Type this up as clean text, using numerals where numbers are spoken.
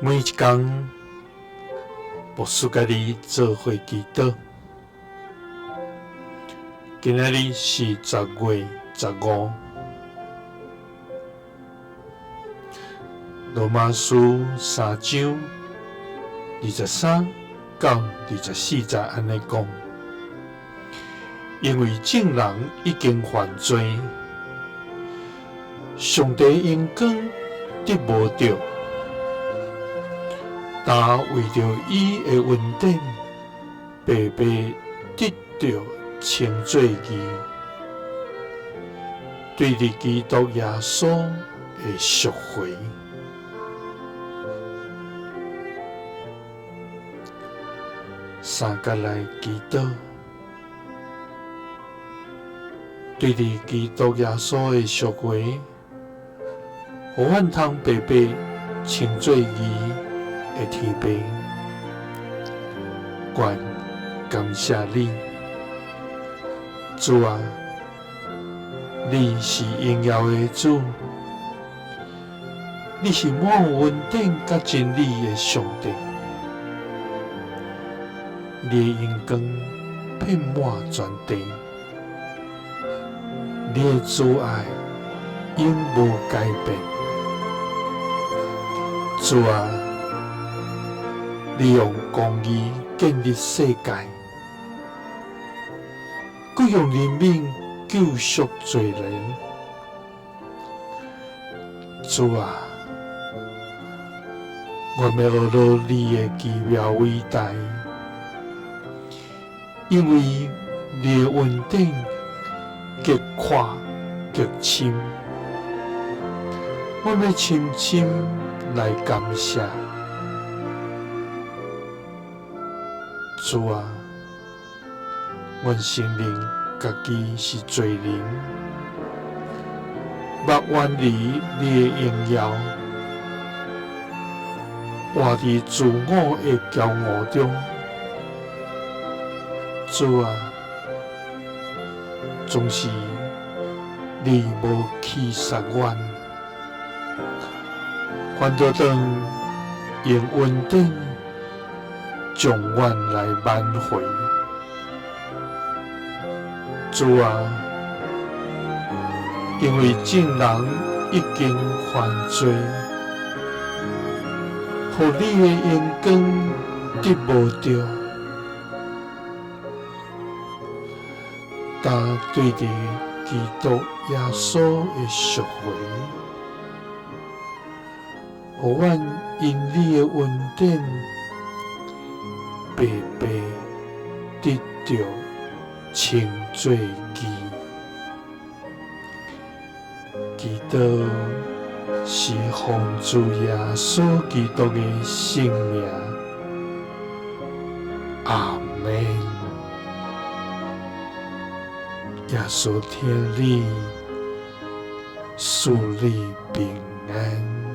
每一工，牧師佮你做伙祈禱。今仔日是10月15，羅馬書三章23到24節按呢講：因為眾人已經犯罪，上帝榮光得無著。但為著伊的恩典，白白得著稱做義，對著基督耶穌的贖回。三佮來祈禱，對著基督耶穌的贖回，予阮通白白稱做義的天父，阮感謝你，主啊，你是榮耀的主，你是滿有恩典佮真理的上帝，你的榮光遍滿全地，你的慈愛永無改變，主啊，你用公義建立世界，閣用憐憫救贖罪人。主啊，阮欲學落你的奇妙偉大，因為你的恩典極闊極深，阮欲深深來感謝。主啊，阮承認家己是罪人，捌遠離你的榮耀，活佇自我的驕傲中。主啊，總是你無棄殺阮，反倒轉用恩典將阮來挽回。主啊，因為眾人已經犯罪，予你的榮光得無著，但對著基督耶穌的贖回，予阮因你的恩典白白得著稱做義。祈禱是奉主耶穌基督的聖名，阿們。耶穌疼你，賜你平安。